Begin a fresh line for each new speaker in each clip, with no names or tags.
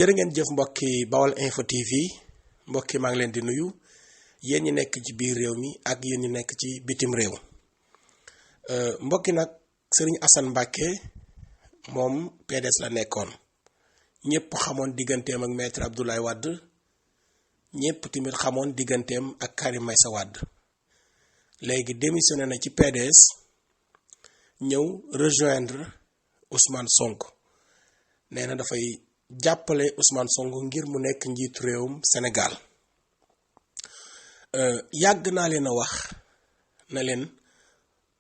jërë ngeen jëf mbokki Bawal Info TV mbokki maa ngi leen di nuyu yéen ñi nekk ci biir réew mi ak yéen ñi nekk ci bitim réew mbokki nag sëriñ Assane Mbacké moom PDS la nekkoon ñëpp xamoon digganteem ak maître Abdoulaye Wade ñëpp tamit xamoon digganteem ak Karim Meïssa Wade léegi démissionné na ci PDS ñëw rejoindre Ousmane Sonko nee na dafay jàppale Ousmane Sonko ngir mu nekk njiitu réewum Sénégal yàgg naa leen a wax na leen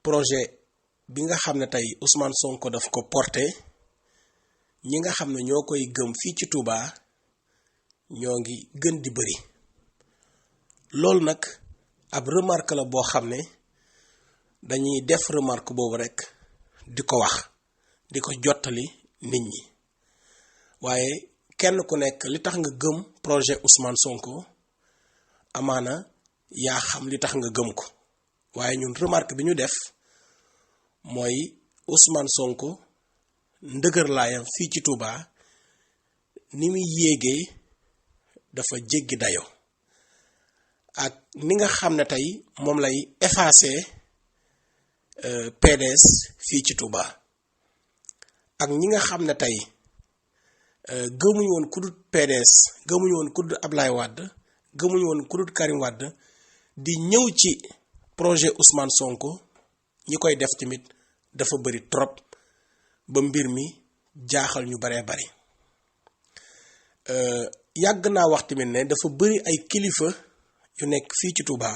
projet bi nga xam ne tey Ousmane Sonko daf ko porté ñi nga xam ne ñoo koy gëm fii ci Touba ñoo ngi gën di bëri loolu nag ab remarque la boo xam ne dañuy def remarque boobu rek di ko wax di ko jottali nit ñi waaye kenn ku nekk li tax nga gëm projet Ousmane Sonko amaana yaa xam li tax nga gëm ko waaye ñun remarque bi ñu def mooy Ousmane Sonko ndëgër laayam fii ci Touba ni muy yéegee dafa jéggi dayo ak ni nga xam ne tey moom lay effacer PDS fii ci Touba ak ñi nga xam ne tey gëmuñu woon ku dul PDS gëmuñu woon ku dul Ablaye Wade gëmuñu woon ku dul Karim Wade di ñëw ci projet Ousmane Sonko ñi koy def tamit dafa bari trop ba mbir mi jaaxal ñu baree bari yàgg naa wax tamit ne dafa bari ay kilifa yu nekk fii ci Touba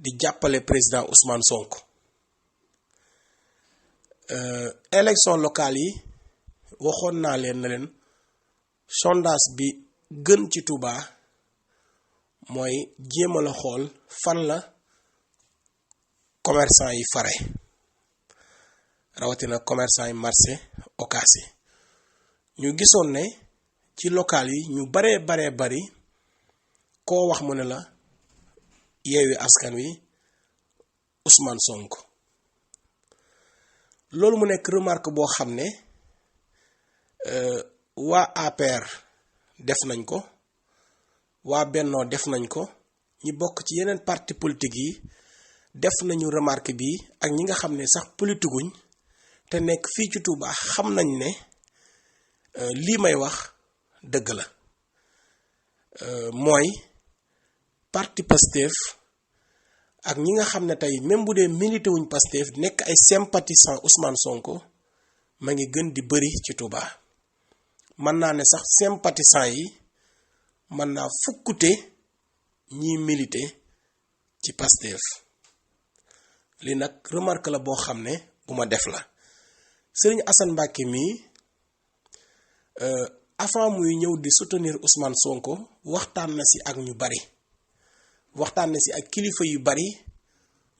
di jàppale président Ousmane Sonko élection locale yi waxoon naa leen na leen sondage bi gën ci Touba mooy jéem a la xool fan la commerçant yi fare rawatina commerçant yi marché Ocass yi ñu gisoon ne ci local yi ñu baree bari koo wax mu ne la Yewwi Askan Wi Ousmane Sonko loolu mu nekk remarque boo xam ne waa APR def nañ ko waa Bennoo def nañ ko ñi bokk ci yeneen parti politique yi def nañu remarque bi ak ñi nga xam ne sax politikuñ te nekk fii ci Touba xam nañ ne lii may wax dëgg la mooy parti Pastef ak ñi nga xam ne tey même bu dee milité wuñ Pastef nekk ay sympathisant Ousmane Sonko ma ngi gën di bëri ci Touba mën naa ne sax sympathisant yi mën naa fukkute ñiy milité ci Pastef li nag remarque la boo xam ne bu ma def la sëriñ Assane Mbacké mii avant muy ñëw di soutenir Ousmane Sonko waxtaan na si ak ñu bari waxtaan na si ak kilifa yu bari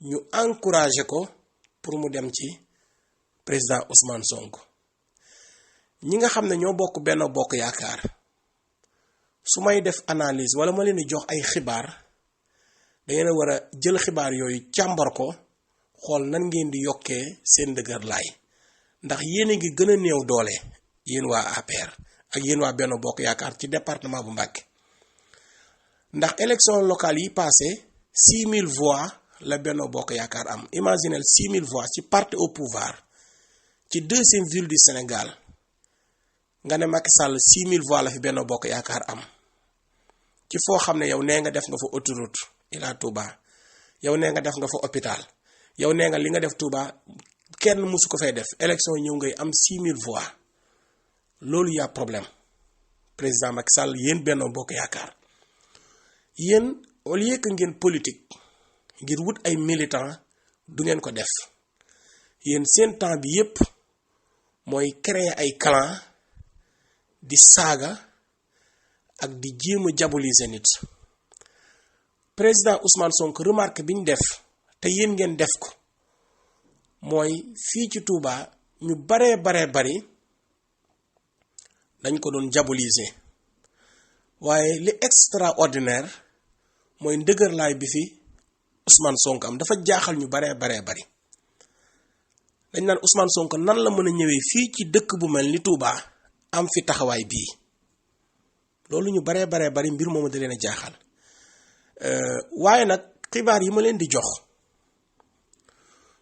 ñu encouragé ko pour mu dem ci président Ousmane Sonko ñi nga xam ne ñoo bokk Benno Bokk Yaakaar su may def analyse wala ma leen di jox ay xibaar da ngeen a war a jël xibaar yooyu càmbar ko xool nan ngeen di yokkee seen dëgër laay ndax yéen a ngi gën a néew doole yéen waa APR ak yéen waa Benno Bokk Yaakaar ci département bu Mbacké ndax élection locale yi passé 6000 voix la Benno Bokk Yaakaar am imaginez 6000 voix ci parti au pouvoir ci deuxième ville du Sénégal nga ne Macky Sall 6000 voix la fi Benno Bokk Yaakaar am ci foo xam ne yow nee nga def nga fa autoroute ila Touba yow nee nga def nga fa hôpital yow nee nga li nga def Touba kenn mësu ko fay def élection ñëw ngay am 6000 voix loolu yaa problème président Macky Sall yéen Benno Bokk Yaakaar yéen au lieu que ngeen politique ngir wut ay militants du ngeen ko def yéen seen temps bi yépp mooy créer ay clan di saaga ak di jéem a diaboliser nit président Ousmane Sonko remarque bi ñu def te yéen ngeen def ko mooy fii ci Touba ñu bari dañ ko doon diaboliser waaye li extraordinaire mooy ndëgërlaay bi fi Ousmane Sonko am dafa jaaxal ñu bari dañ naan Ousmane Sonko nan la mën a ñëwee fii ci dëkk bu mel ni Touba am fi taxawaay bii loolu ñu baree bari mbir moomu da leen a jaaxal waaye nag xibaar yi ma leen di jox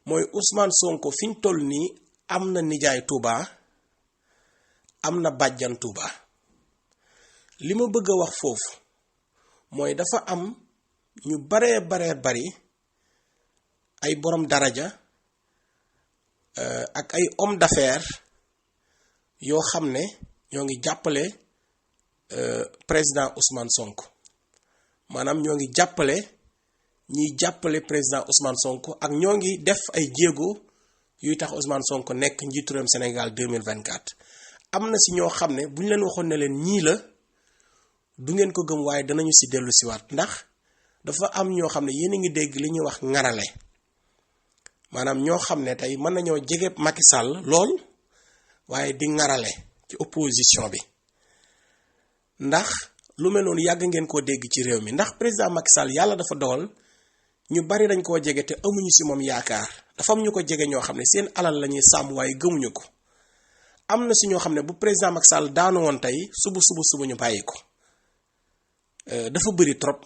mooy Ousmane Sonko fi ñu toll nii am na nijaay Touba am na bàjjan Touba. li ma bëgg a wax foofu mooy dafa am ñu baree bari ay borom daraja ak ay homme d'affaires yoo xam ne ñoo ngi jàppale président Ousmane Sonko maanaam ñoo ngi jàppale ñiy jàppale président Ousmane Sonko ak ñoo ngi def ay jéego yuy tax Ousmane Sonko nekk njiitu réewum Sénégal 2024. am na si ñoo xam ne bu ñu leen waxoon ne leen ñii la du ngeen ko gëm waaye danañu si dellu siwaat ndax dafa am ñoo xam ne yéen a ngi dégg li ñuy wax ngarale maanaam ñoo xam ne tey mën nañoo jege Macky Sall lool waaye di ngarale ci opposition bi ndax lu mel noonu yàgg ngeen koo dégg ci réew mi ndax président Macky Sall yàlla dafa dogal ñu bari dañ koo jege te amuñu si moom yaakaar dafa am ñu ko jege ñoo xam ne seen alal la ñuy sàmm waaye gëmuñu ko am na si ñoo xam ne bu président Macky Sall daanu woon tey suba ñu bàyyi ko dafa bëri trop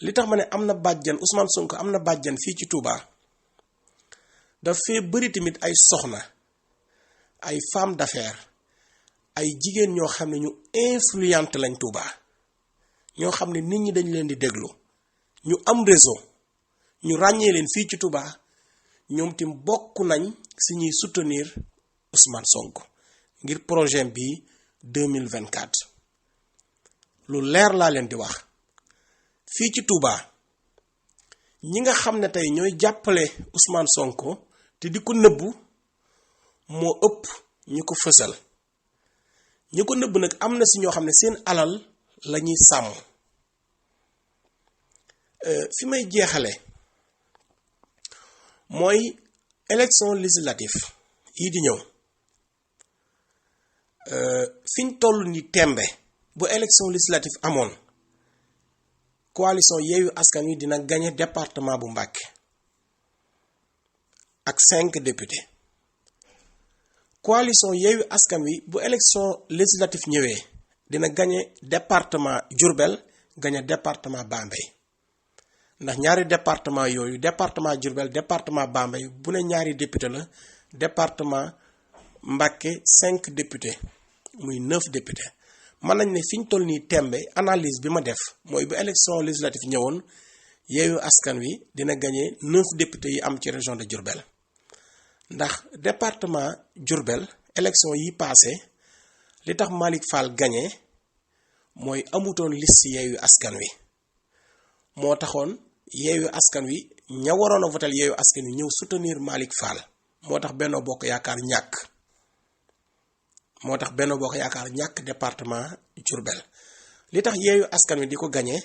li tax ma ne am na bàjjan Ousmane Sonko am na bàjjan fii ci Touba dafay bëri tamit ay soxna ay femme d'affaires ay jigéen ñoo xam ne ñu influente lañ Touba ñoo xam ne nit ñi dañ leen di déglu ñu am réseau ñu ràññee leen fii ci Touba ñoom tim bokk nañ si ñuy soutenir Ousmane Sonko ngir projet bi 2024 lu leer laa leen di wax fii ci Touba ñi nga xam ne tey ñooy jàppale Ousmane Sonko te di ko nëbbu moo ëpp ñu ko fësal ñu ko nëbb nag am na si ñoo xam ne seen alal la ñuy sàmm fi may jeexale mooy élection législative yi di ñëw fiñ toll ni tembe bu élection législative amoon coalition Yewwi Askan Wi dina gagné département bu Mbacké ak 5 députés coalition Yewwi Askan Wi bu élection législative ñëwee dina gagné département Diourbel gagné département Bambey ndax ñaari département yooyu département Diourbel département Bambey bu ne ñaari député la département Mbacké 5 députés muy 9 députés mën nañ ne fi ñu toll nii tembe analyse bi ma def mooy bu élection législative ñëwoon Yewwi Askan Wi dina gagné 9 députés yi am ci région de Diourbel ndax département Diourbel élection yi passé li tax Malick Fall gagné mooy amutoon liste Yewwi Askan Wi moo taxoon Yewwi Askan Wi ña waroon a votel Yewwi Askan Wi ñëw soutenir Malick Fall moo tax Benno Bokk Yaakaar ñàkk département Diourbel li tax Yewwi Askan Wi di ko gagné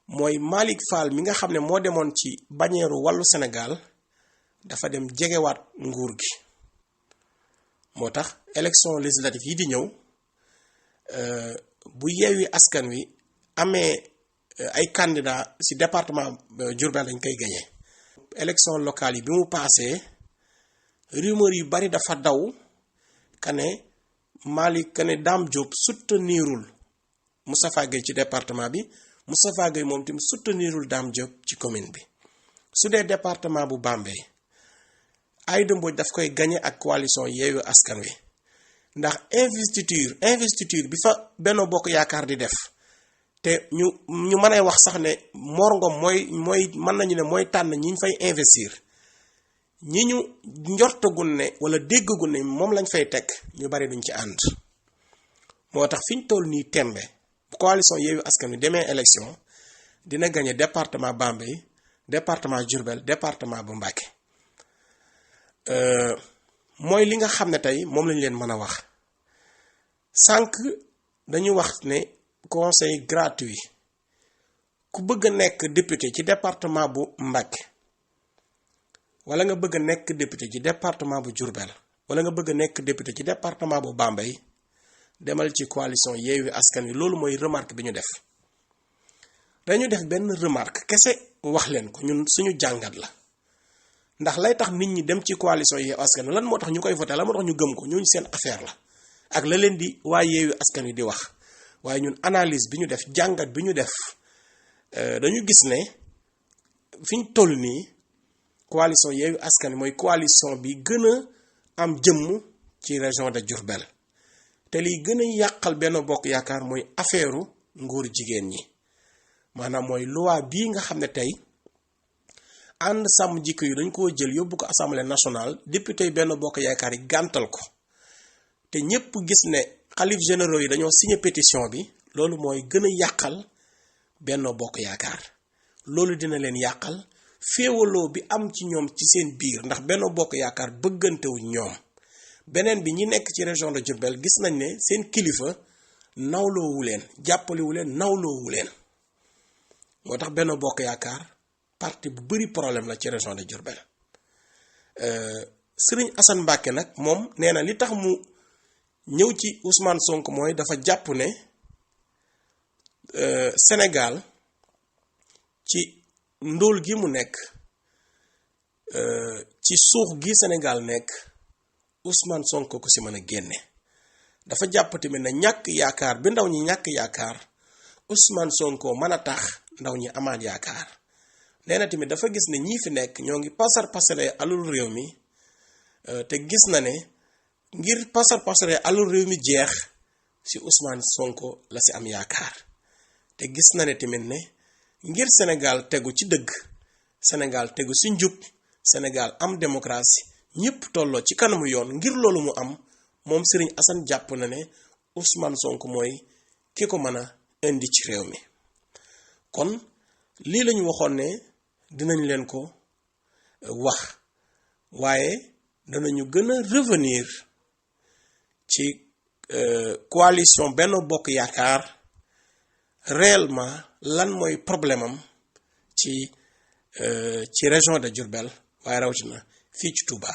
mooy Malick Fall mi nga xam ne moo demoon ci bannière Wallu Sénégal dafa dem jegewaat nguur gi moo tax élection législative yi di ñëw bu Yewwi Askan Wi amee ay candidat ci département Diourbel dañ koy gagné. élection locale yi bi mu paasee rumeur yu bari dafa daw kane Dame Diop soutenirul Moustapha Gueye ci département bi Moustapha Gueye moom tamit soutenirul Dame Diop ci commune bi su dee département bu Bambey Aïda Mbodj daf koy gagné ak coalition Yewwi Askan Wi ndax investiture bi fa Benno Bokk Yaakaar di def te ñu mën a wax sax ne Mor Ngom mooy mën nañu ne mooy tànn ñi ñu fay investir ñi ñu njortagun ne wala déggagun ne moom lañ fay teg ñu bari duñ ci ànd moo tax fi ñu toll nii tembe bu coalition Yewwi Askan Wi demee élection dina gagné département Bambey département Diourbel département bu Mbacké mooy li nga xam ne tey moom lañ leen mën a wax sànq dañu wax ne conseil gratuit ku bëgg a nekk député ci département bu Mbacké wala nga bëgg a nekk député ci département bu Diourbel wala nga bëgg a nekk député ci département bu Bambey demal ci coalition Yewwi Askan Wi loolu mooy remarque bi ñu def dañu def benn remarque kese wax leen ko ñun suñu jàngat la ndax lay tax nit ñi dem ci coalition Yewwi Askan Wi lan moo tax ñu koy voté lan moo tax ñu gëm ko ñooñu seen affaire la ak la leen di waa Yewwi Askan Wi di wax waaye ñun analyse bi ñu def jàngat bi ñu def dañu gis ne fi ñu toll nii coalition Yewwi Askan Wi mooy coalition bi gën a am jëmm ci région de Diourbel te liy gën a yàqal Benno Bokk Yaakaar mooy affaire nguur jigéen ñi maanaam mooy loi bii nga xam ne tey ànd sàmm jikko yi dañ koo jël yóbbu ko assemblée nationale député Benno Bokk Yaakaar yi gàntal ko te ñépp gis ne xalif généraux yi dañoo signé pétition bi loolu mooy gën a yàqal Benno Bokk Yaakaar loolu dina leen yàqal féewaloo bi am ci ñoom ci seen biir ndax Benno Bokk Yaakaar bëggantewuñ ñoom beneen bi ñi nekk ci région de Diourbel gis nañ ne seen kilifa nawloowu leen jàppalewu leen nawloowu leen moo tax Benno Bokk Yaakaar parti bu bari problème la ci région de Diourbel Sëriñ Assane Mbacké nag moom nee na li tax mu ñëw ci Ousmane Sonko mooy dafa jàpp ne Sénégal ci ndóol gi mu nekk ci suux gi Sénégal nekk Ousmane Sonko ko si mën a génne dafa jàpp tamit ne ñàkk yaakaar bi ndaw ñi ñàkk yaakaar Ousmane Sonko mën a tax ndaw ñi amaat yaakaar nee na tamit dafa gis ne ñii fi nekk ñoo ngi pasaree alul réew mi te gis na ne ngir pasaree alul réew mi jeex si Ousmane Sonko la si am yaakaar te gis na ne tamit ne ngir Sénégal tegu ci dëgg Sénégal tegu ci njub Sénégal am démocratie ñëpp tolloo ci kanamu yoon ngir loolu mu am moom Serigne Assane jàpp na ne Ousmane Sonko mooy ki ko mën a indi ci réew mi kon lii lañu waxoon ne dinañ leen ko wax waaye danañu gën a revenir ci coalition Benno Bokk Yaakaar réellement lan mooy problème am ci région de Diourbel waaye rawatina fii ci Touba.